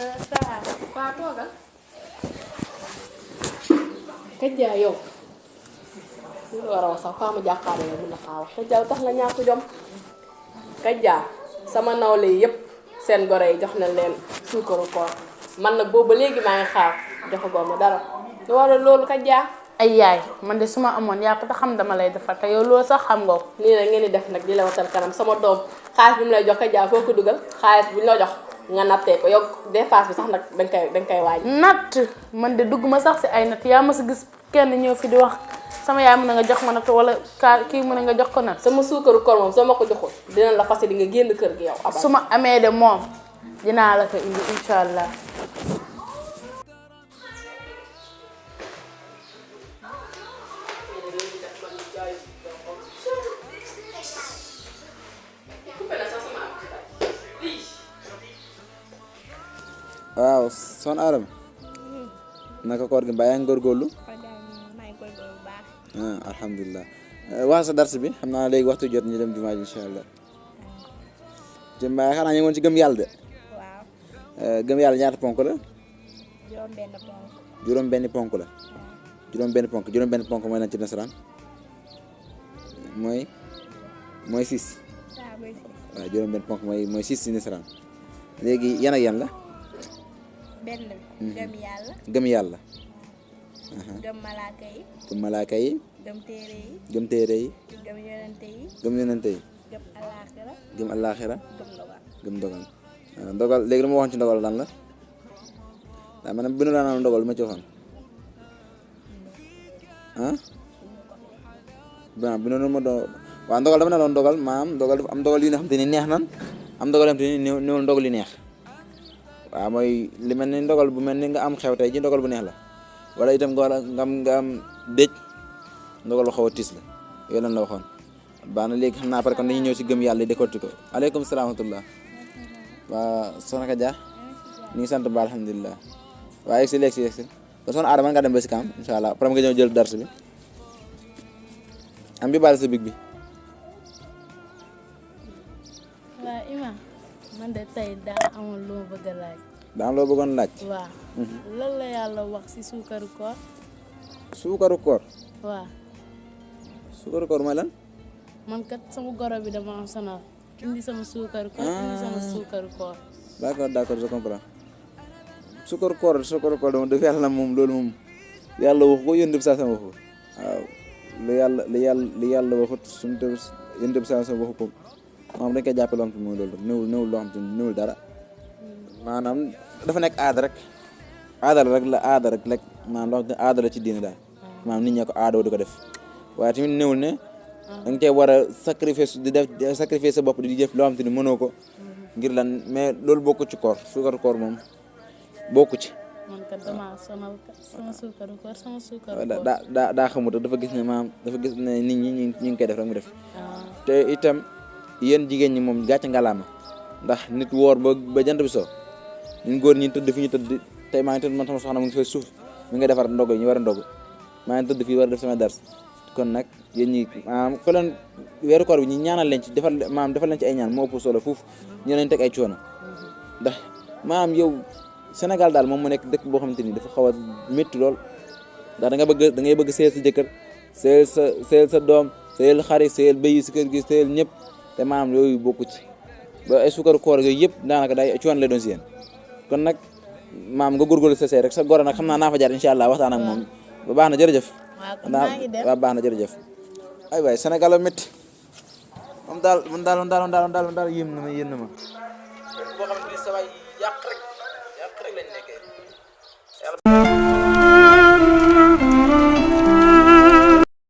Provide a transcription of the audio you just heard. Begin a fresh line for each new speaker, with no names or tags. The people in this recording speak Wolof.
Saha. Waaw toogal. Kaja yow. Lu war a wax sax faa ma jàkkaarloo la mun na xaa wax Kaja tax la ñàkk jom. Kaja sama nawle yépp seen gore yi jox nañ leen suukaru koor man nag boobu ba léegi maa ngi xaar joxagoo ma dara lu waral loolu Kaja.
ay yaay man de su ma amoon yaa ko te xam dama lay defal te yow loolu sax xam nga ko.
nii nag ngeen di def nag di la watal kanam sama doom xaalis bi mu lay jox Kaja foo ko dugal xaalis bi ñu la jox nga nattee ko yow dépasse bi sax nag danga koy waaj.
natt man de dugg ma sax si ay natt yaa ma si gis kenn ñëw fi di wax sama yaay mën na nga jox ma natt wala kii mën na nga jox ko natt.
sama suukaru koor moom soo ma ko joxul dinañ la fas di nga génn kër gi yow. abal
su ma amee de moom dinaa la ko indi incha allah.
waaw son Adama naka koor gi mbaa yaa ngi góorgóorlu alhamdulilah wax sa dars bi xam naa léegi waxtu jot ñu dem jumaa ji incha allah te mbaa xanaa ñu ngi woon ci gëm yàlla de gëm yàlla ñaata ponk la juróom-benn ponk la juróom-benn ponk mooy lan ci nasaraan mooy 6 waaw juróom-benn ponk mooy 6 ci nasaraan léegi yan ak yan la
benn gëm yàlla.
gëm yàlla.
gëm malaaka yi.
gëm malaaka yi.
gëm téere yi.
gëm téere yi.
gëm yonente yi.
gëm yonente yi.
gëm alaaxira.
gëm alaaxira.
gëm ndogal.
gëm ndogal waaw ndogal léegi lu ma waxoon ci ndogal lan la daa ma ne bindu laa naan ndogal lu ma ci waxoon ah bindu ma doon waaw ndogal dama ne loon ndogal maam ndogal dafa am ndogal yi nga xam te ni neex nan am ndogal yoo xam te ni néewul ndogal yi neex waaw mooy li mel ni ndogal bu mel ni nga am xew tey ji ndogal bu neex la wala itam nga am dëj ndogal bu xaw a tiis la yooyu lan la waxoon baax na léegi xam naa après kon dañuy ñëw si gëm yàlla décorti ko aleykum salaam wa rahmatullah waa soxna Kaja ñu ngi sant ba alhamdulilah waa yegg si kon soxna Adama nga dem ba si kanam incha allah après nga ñëw jël dars bi am bi baal sa big bi
waaw Imaam man de tey daa amoon lu ma bëgg a laaj.
daa am loo bëggoon laaj.
waaw. lan la yàlla wax ci suukaru koor.
suukaru koor.
waaw.
suukaru koor mooy lan.
man kat sama goro bi dama am sonal indi sama suukaru koor indi sama suukaru koor.
d'accord je comprends suukaru koor dama def yàlla moom loolu moom yàlla wax ko yónni bi saa sama waxu waaw li yàlla waxut suñu te yónni bi saa sama waxu ko maanaam dañ koy jàppe loo xam te mooy loolu néewul loo xam te néewul dara maanaam dafa nekk aada rek maanaam loo xam te aada la ci diine daal maanaam nit ñi ko aadoo di ko def waaye tamit néewul ne da nga cee war a sacrifice sa bopp di def loo xam te ni mënoo ko ngir lan mais loolu bokku ci koor suukaru koor moom bokku ci.
man kat damaa sonal sama suukaru koor
daa xamut dafa gis ne nit ñi ñu ngi koy def rek mu def. te itam yéen jigéen ñi moom gàcce ngalaama ndax nit woor ba jant bi soo ñun góor ñi tëdd fi ñu tëdd tey maa ngi tëdd man sama soxna mu ngi fay suuf mi nga defar ndog yi ñu war a ndog maa ngi tëdd fii war a def sama dars kon nag yéen ñi maanaam ko leen weeru koor bi ñu ñaanal leen ci defal leen ci ay ñaan moo ëpp solo fuuf ñu leen teg ay coono ndax maanaam yow Sénégal daal moom mu nekk dëkk boo xamante ni dafa xaw a métti lool ndax da ngay bëgg seel sa jëkkër seel sa doom seel xarit seel béy si kër gi seel ñëpp te maanaam yooyu bokku ci ba ay suukaru koor yooyu yëpp daanaka day coono lay doon si yéen kon nag maam nga góorgóorlu sa sey rek sa goro nag xam naa fa jaar incha allah waxtaan ak moom ba baax na jërëjëf waaw baax na jërëjëf ay waay Sénégal a métti moom daal yéem na ma boo xam ne sa waay yàq rek lañ nekkee